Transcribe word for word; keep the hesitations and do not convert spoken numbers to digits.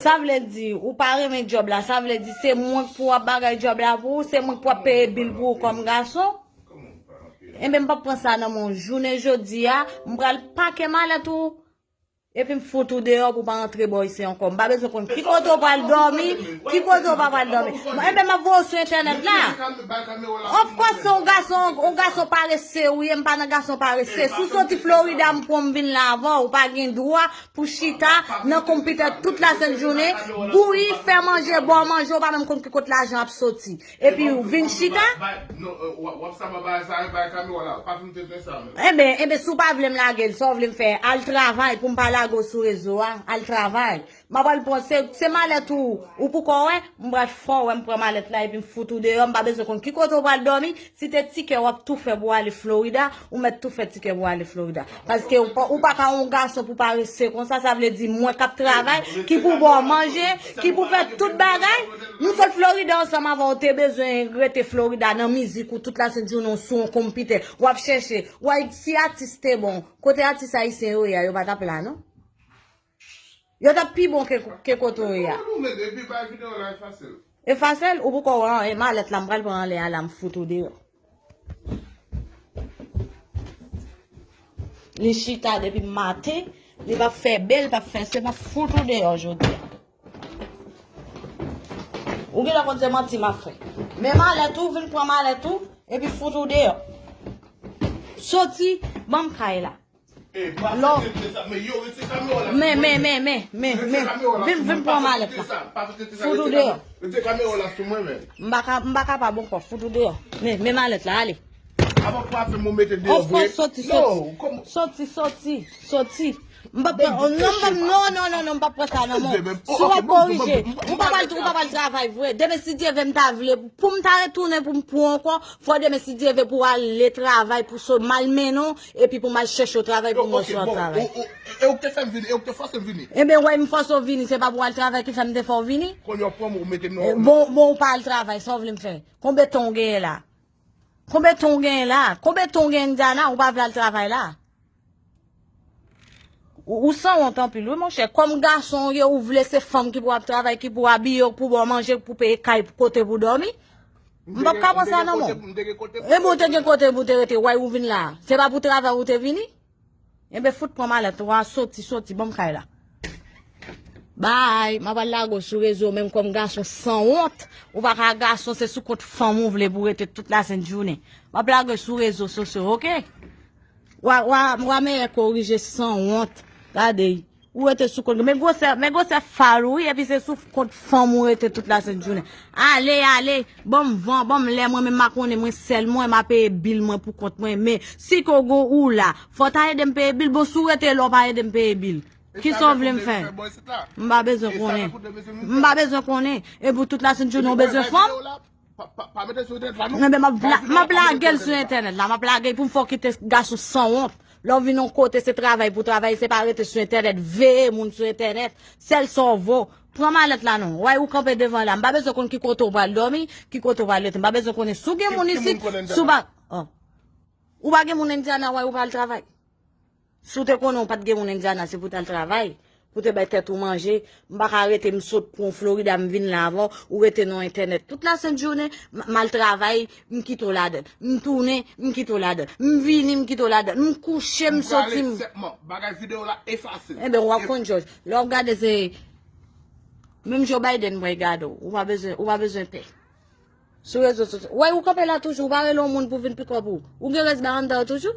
Sa vle di, ou pa renmen djòb la, sa vle di se mwen k pou w ap bagay djòb la pou ou, se mwen k pou w ap peye bil pou ou kòm gason. Enben, m p ap pran sa nan men w jounen jodi a, m pral pake malèt ou, epi m fout ou deyò pou w pa rantre bò isi ankò. M pa bezwen konn ki kote w pral dòmi, ki kote w pa pral dòmi. Enben, m ap voye w sou entènèt la. Of course, se yon gason, yon gason parese ou ye, m pa nan gason parese. Si w soti Florida, m pran w, m vin la avè w, ou pa gen dwa pou chita nan konpitè tout lasent jounen, bouyi, fè manje, ba w manje, ou pa menm konn ki kot lajan ap soti. Epi ou vin chita. Enben, enben, si w pa vle m lage l, sa w vle m fè? Al travay pou m pa lage w sou rezo a. Al travay. M ap al pran, se, se malèt ou, ou poko wè, m pral fè w wè m pran malèt la epi m fout ou deyò, m pa bezwen konn ki kote w pral dòmi, si te tikè w ap tou fè pou w ale Florida, ou mèt tou fè tikè pou w ale Florida. Paske ou pa, ou pa ka yon gason pou parese konsa, sa vle di mwen k ap travay, ki pou ba w manje, ki pou fè tout bagay. M sot Florida ansanm avè w, te bezwen rete Florida nan mizik ou tout lasent jounen w sou yon konpitè, w ap chèche, w a, si atis te bon, kote atis ayisyen yo ye a, yo pa t ap la non. Yo t ap pi bon ke, ke kote w ye a. Kòman nou mete epi bay videyo la efase l? Efase l, ou poko wè anyen, malèt la, m pral pran anlè a la, m fout ou deyò. Li chita depi maten, li p ap fè bèl, p ap fè se, m ap fout ou deyò jodi a. Ou genlè konn se manti m ap fè. Men malèt ou, vin pran malèt ou, epi fout ou deyò. Soti, ban m kay la. Lò. Men, men, men, men, men, men. Vin, vin pran malèt la. Fout ou deyò. M pa ka, m pa kapab ankò. Fout ou deyò. Men, men malèt la, ale. Of course, soti, soti. Soti, soti, soti. M pa pran, non, m pa, non, non, non, non, m pa pran sa nan men w. Si w ap korije, ou pa pral, ou pa pral travay vre. Demen, si Dye vle, m ta vle, pou m ta retounen, pou m pran w ankò, fò demen, si Dye vle, pou w ale travay, pou so m al mennen w, epi pou m al chèche w travay pou m wè si w ap travay. E ou k te fè m vini, e ou k te fòse m vini. Ebyen, wè, m fòse w vini, se pa pou w al travay ki fè m te fè w vini. Kounye a w pran m, ou mete m nan. Bon, bon, ou pa al travay, sa w vle m fè? Konbyen tan w genyen la? Konbyen tan w genyen la? Konbyen tan w gen Indiana, ou pa vle al travay la? Ou, ou sanwont anpil, wi, monchè. Kòm gason w ye, ou vle se fanm ki pou ap travay, ki pou abiye w, pou ba w manje, pou peye kay, pou kote pou dòmi. M p ap ka pran sa nan men w. Ebyen, ou te gen kote pou te rete, wè ou vin la. Se pa pou travay ou te vini? Enben, fout pran malèt ou a, soti, soti, ban m kay la. Bay, m ap al lage w sou rezo, menm kòm gason sanwont. Ou pa ka gason, se sou kont fanm ou vle pou w rete tout lasent jounen. M ap lage w sou rezo sosyo, oke? Wa, wa, wa mèyè korije sanwont. Gade, ou rete sou kont. Men gwosè, men gwosè fal ou, wi, epi se sou kont fanm ou rete tout lasent jounen. Ale, ale, ban m van, ban m lè, mwen menm m a konnen mwen sèl mwen, m a peye bil mwen pou kont mwen. Men, si ke w gon ou la, fò w ta ede m peye bil, bon, si w rete la, w pa ede m peye bil. Kisa w vle m fè? M pa bezwen konnen. M pa bezwen konnen. E pou tout lasent jounen w bezwen fanm? Enben, m ap la-, m ap lage l sou entènèt la. M ap lage l pou m fè w kite gason sanwont. Lè w vin yon kote, se travay pou travay, se pa rete sou entènèt, veye moun sou entènèt. Sèl sa w vo. Pran malèt la non. Wè ou kanpe devan la. M pa bezwen konn ki kote w pral dòmi, ki kote w pral rete. M pa bezwen konnen si w gen moun isit, si w pa, oh. Ou pa gen moun Indiana, wè ou pral travay. Si w te konnen w pa t gen moun Indiana, se pou w t al travay, pou w te bay tèt ou manje. M pa ka rete, m sot pran w Florida, m vin la avè w, ou rete nan entènèt tout lasent jounen, m, m al travay, m kite w ladan l. M tounen, m kite w ladan l. M vini, m kite w ladan l. M kouche, m soti, m. Bagay videyo la efase. Enben, w ap konn jòj. Lè w ap gade, se menm Joe Biden mwen gade w. Ou pa bezwen, ou pa bezwen pè. Sou rezo sosyo. Wè, ou kanpe la toujou, ou pa rele yon moun pou vin pikòp ou. Ou gen rès ba anndan toujou?